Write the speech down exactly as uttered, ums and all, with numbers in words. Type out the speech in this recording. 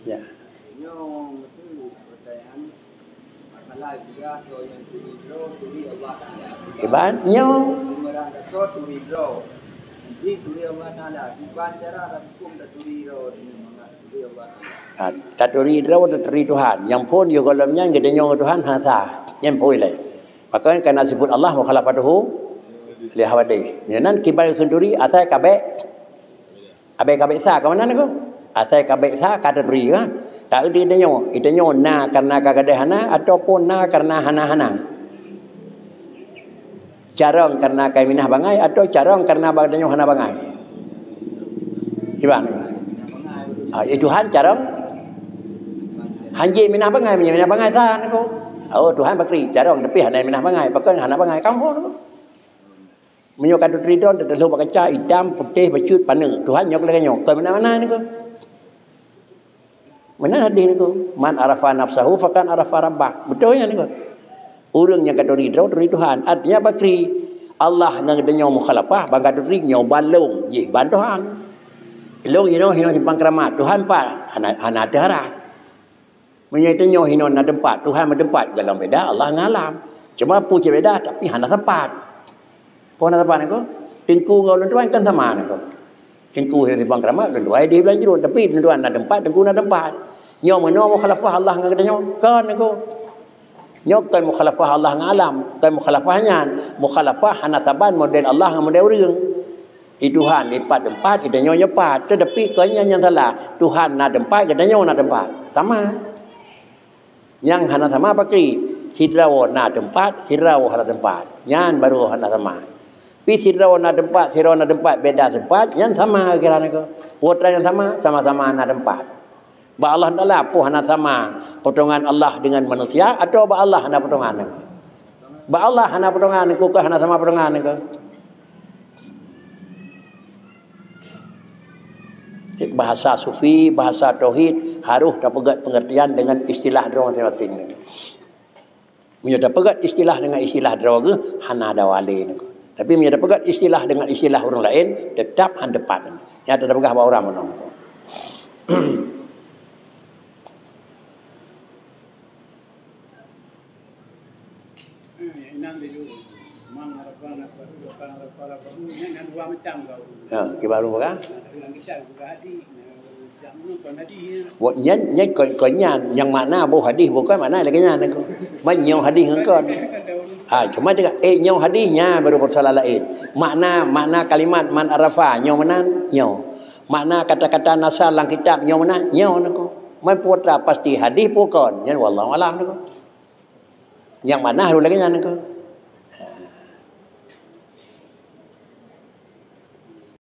Ya. Nyoe meusti pertanyaan masalah juga soe nyang turi droe, turi Allah Taala. Iban nyoe. Meurang gatot turi droe. Jadi turi Allah Taala. Iban cara dalam hukum taturi droe dengan mangat turi Allah Taala. Ha, taturi droe, taturi Tuhan. Nyang phon yoh gohlom nyan geutanyoe Tuhan hana sah. Nyan phon ilée. Maka kana sifeut Allah mukhalafatuhu li hawadih. Nyan kiban kheun turi asai kabek Abée ka bék sa ka meunan niko. Asai ka bék sa ka taturi ka. Tak euti tanyoe, itanyoe na kareuna ka gadôh hana ataupun na kareuna hana-hana. Carông kareuna ka minah bangai atau carông kareuna ba tanyoe hana bangai. Iban. Ah, ya Tuhan carông. Hanjeuet minah bangai, meunyoe minah bangai sa niko. Oh Tuhan bakri carông tapi hana minah bangai, pakon hana bangai kamoe niko. Meunyoe ka teuridon, teuteulhôk bak kaca, itam, putéh, bacut, paneuk. Tuhan nyoe lagée nyoe. Kon meunan-meunan niko. Meunan hadih niko. Man arafa nafsahu faqad arafa rabbah. Beutôi nyan niko. Ureuëng nyang ka teuridon, turi Tuhan. Artinya bakri Allah ngon geutanyoe mukhalafah, ban ka turi nyoe ban lôn, jih ban Tuhan. Lôn hinoe, hinoe simpang keuramat. Tuhan pat, hana, hana teuharap. Meunyoe tanyoe hinoe na teumpat, Tuhan meuteumpat golom beda Allah ngon alam. Cuma peue cit beda, tapi hana sapat. Peue hana sapat niko? Teungku ngon ulôn tuan kan sama niko. Teungku hinoe simpang keuramat, ulôn tuan di bulan jurun, tapi ulôn tuan na teumpat, teungku na teumpat. Nyoe meunoe mukhalafah Allah ngon geutanyoe? Kon niko. Nyoe kon mukhalafah Allah ngon alam, kon mukhalafah nyan. Mukhalafah hana saban model Allah ngon model ureuëng. Di Tuhan ipat teumpat, di tanyoe nyoe pat. Teutapi kon nyan nyang salah. Tuhan na teumpat, geutanyoe na teumpat. Sama. Nyang hana sama pakri, sidroe na teumpat, sidroe hana teumpat. Nyan baru hana sama. Pi sidroe na teumpat, sidroe na teumpat, beda teumpat, nyan sama kira niko. Peue nyang sama, sama-sama na teumpat. Bak Allah Taala peue hana sama potongan Allah dengan manusia atau bak Allah hana potongan niko? Bak Allah hana potongan niko keu hana sama potongan niko? Bahasa sufi, bahasa tauhid harus tapeugét pengertian dengan istilah droe masing-masing. Meunyoe tapeugét istilah dengan istilah droe geuh hana ada wale niko. Tapi meunyoe tapeugét istilah dengan istilah ureuëng laén tetap han tepat. Nyan tapeugah bak ureuëng meunoe. Ha, kiban ureuëng peugah? Wah, nyan, nyan kon, kon nyan, nyang makna boh hadih bukan makna lagée nyan niko. Man nyoe hadih ngon kon. Ha, cuma dia, eh nyoe hadih nyan baru persoalan laén. Makna, makna kalimat man arafa nyoe meunan nyoe. Makna kata-kata nasa lam kitab nyoe meunan nyoe niko. Man peue pasti hadih peue kon, nyan wallahu alam niko. Nyang mana harus lagée nyan niko.